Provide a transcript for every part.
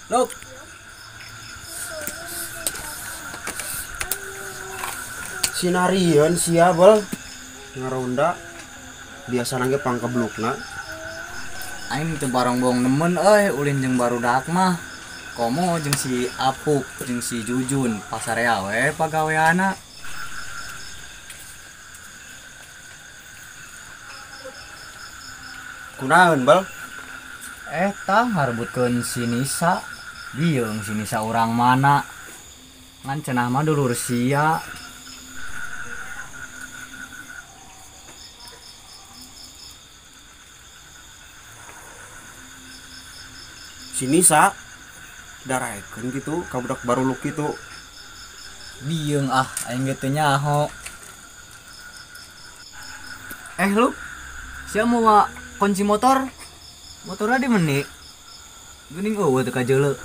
Luk. Sinarieun sia bel ngaronda biasa ge pangkeblukna. Aing teu barongbong nemen euy ulin jeung barudak mah. Komo jeung si Apuk jeung si Jujun pasarea we pagaweana. Kunaon bel? Eta ngarebutkeun si Nisa. Bieung si Nisa urang mana? Ngan cenah mah dulur sia. Si Nisa daraekeun kitu ka budak baruluk kitu. Bieung ah aing ge teu nyaho. Lu sia mawa kunci motor? Motorna di meni? Geuning eueuh teu kajeuleu.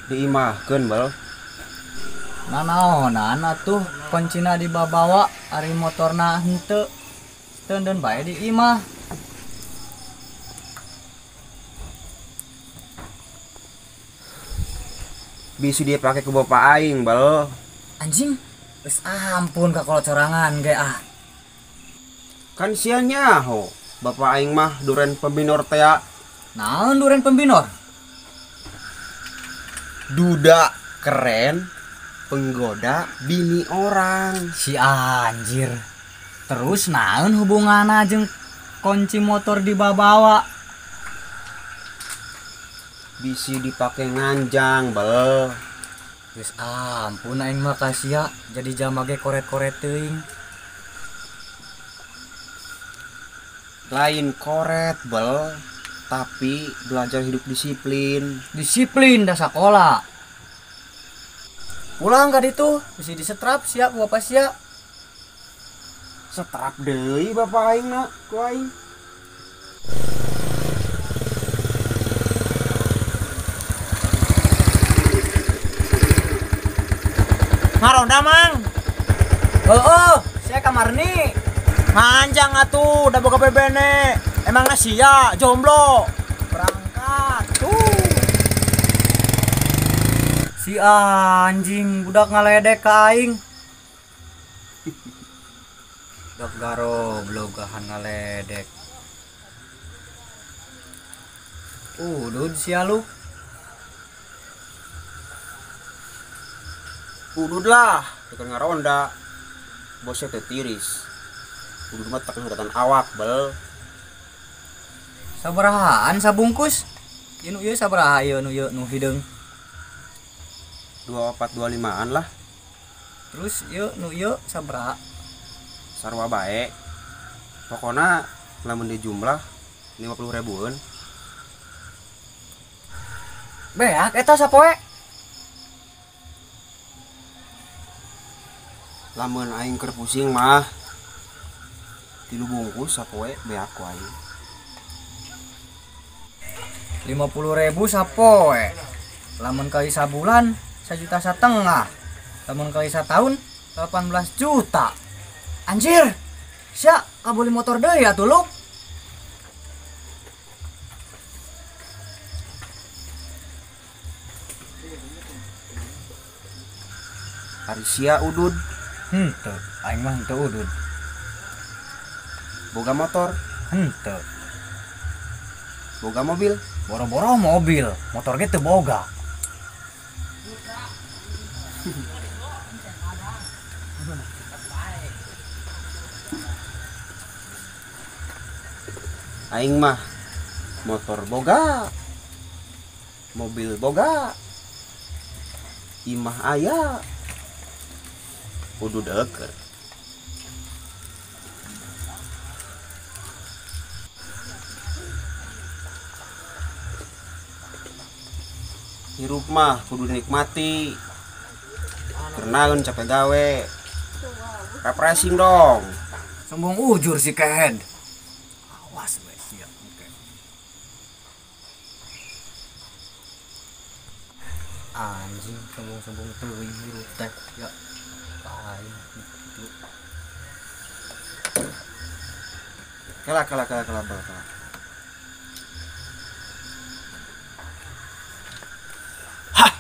Diimahkeun bal. Nanaonan atuh kuncina dibabawa ari motorna henteu. Teundeun bae di imah. Bisi dia pake ke bapak aing bal. Anjing, geus ampun ka kolocorangan ge ah. Kan sia nyaho, bapak aing mah duren pembinor tea. Naon duren pembinor? Duda keren penggoda bini orang. Si anjir. Terus naon hubunganna jeung kunci motor dibabawa? Bisi dipake nganjang bel. Geus ampun aing mah ka sia jadi jama ge koret-koret teuing. Lain koret bel, tapi belajar hidup disiplin. Disiplin dah sakola. Pulang ka ditu bisi disetrap sia ku bapak sia. Setrap deui bapak aing na ku aing. Ngaronda mang. Heeh, sia kamarni. Nganjang atuh, udah boga bebene. Emangnya sia jomblo. Berangkat. Tuh. Si anjing budak ngaledek ka aing. Budak garoblogahan ngaledek. Udud sia lu. Udud lah, dekat ngaronda. Bosnya teh tiris. Udud mah tak ngedatan awak bel. Sabarahaan sabungkus? Ieu nu ieu sabaraha ieu nu ieu nu hideung? 2425-an lah. Terus ieu nu ieu sabaraha? Sarua bae. Pokona lamun dijumlah 50 ribuan. Beak eta sapoe. Lamun aing keur pusing mah 3 bungkus sapoe beak ku aing. 50.000 sapoe. Lamun kali sabulan 1,5 juta. Lamun kali satahun 18 juta. Anjir. Sia kabeli motor deui atuh lu. Ari sia udud. Henteu, aing mah henteu udud. Boga motor? Henteu. Boga mobil? Boro-boro mobil, motor ge teu boga. Aing mah motor boga, mobil boga, imah aya, udud eukeun. Hirup mah kudu dinikmati. Kernaeun capek gawe. Refreshing dong. Sombong ujur si kehed. Awas we sia. Oke. Anjing sombong-sombong teuing hirup teh ya. Aing gitu. Kela kela kela kela kela. Hah.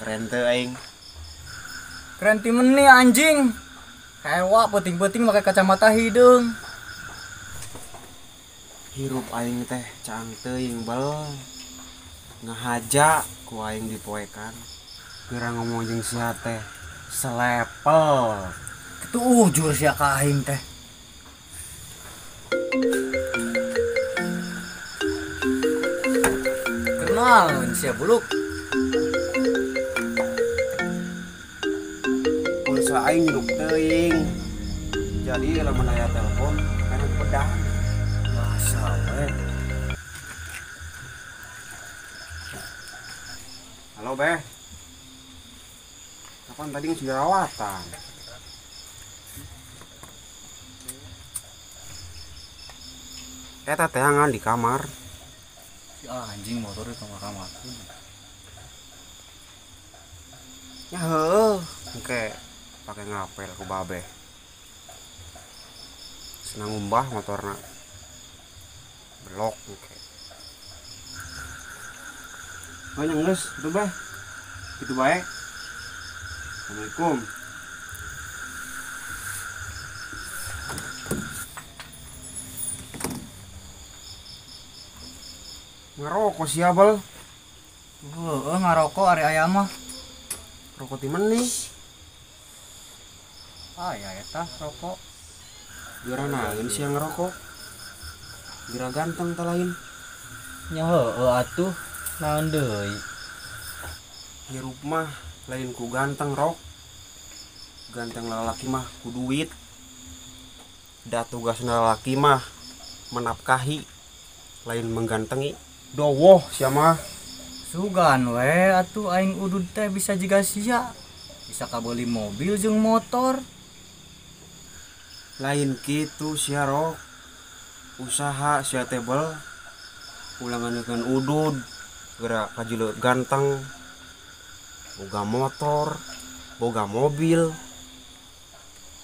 Keren teu aing. Keren ti meni anjing. Hewa peuting-peuting make kacamata hideung. Hirup aing teh caang teuing bel. Ngahaja ku aing dipoekan. Geura ngomong jeung sia teh selepel. Kitu ujur sia ka aing teh. Kenal sia buluk. Pulsa aing nyurup teuing. Jadi lamun aya telepon kana pedang. Biasa we. Halo Beh. Kapan tadi geus dirawatan? Eta teangan di kamar. Si anjing motor di kamar. Ya heueuh, engke pake ngapel ku babeh. Senang ngumbah motorna. Belok engke. Oh nya geus, atuh Beh. Kitu bae. Assalamualaikum. Ngerokok sia bel. Heeh, ngarokok ari aya mah. Rokok ti meni. Ah ya eta rokok. Geura naeun sia ngerokok. Geura ganteng teh lain. Nya heueuh atuh, naon deui. Hirup mah lain ku ganteng rok. Ganteng lalaki mah ku duit. Da tugasna lalaki mah menafkahi, lain menggantengi. Dowoh sia mah. Sugan we atuh aing udud teh bisa jiga sia. Bisa kabeuli mobil jeung motor. Lain kitu sia rok. Usaha sia teh bel. Ulah nganekeun udud geura kajileut ganteng. Boga motor, boga mobil.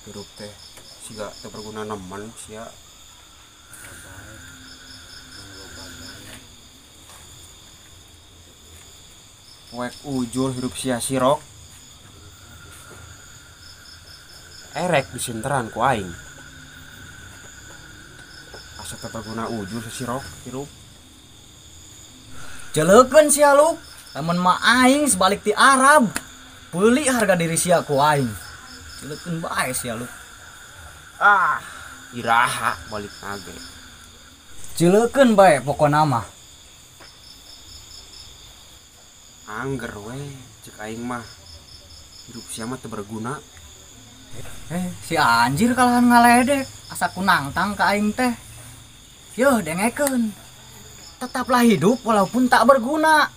Hirup teh siga teu berguna nemen sia. Poek ujur hirup sia sirok. Erek disinteran ku aing. Asa teu berguna ujur si sirok hirup. Jelekeun sia luk. Lamun mah aing sebalik ti Arab. Beuli harga diri sia ku aing. Jelekeun bae sia luk. Ah, iraha balik nage. Jelekeun bae pokona mah. Angger we cek aing mah. Hirup sia mah teu berguna. Si anjir kalahan ngaledek, asa ku nangtang ka aing teh. Yeuh dengekeun. Tetaplah hidup walaupun tak berguna.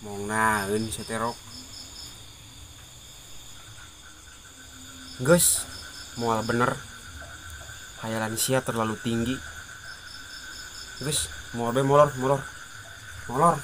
Mong naeun sia teh rok. Geus, moal bener. Hayalan sia terlalu tinggi. Geus, moal be molor, molor. Molor.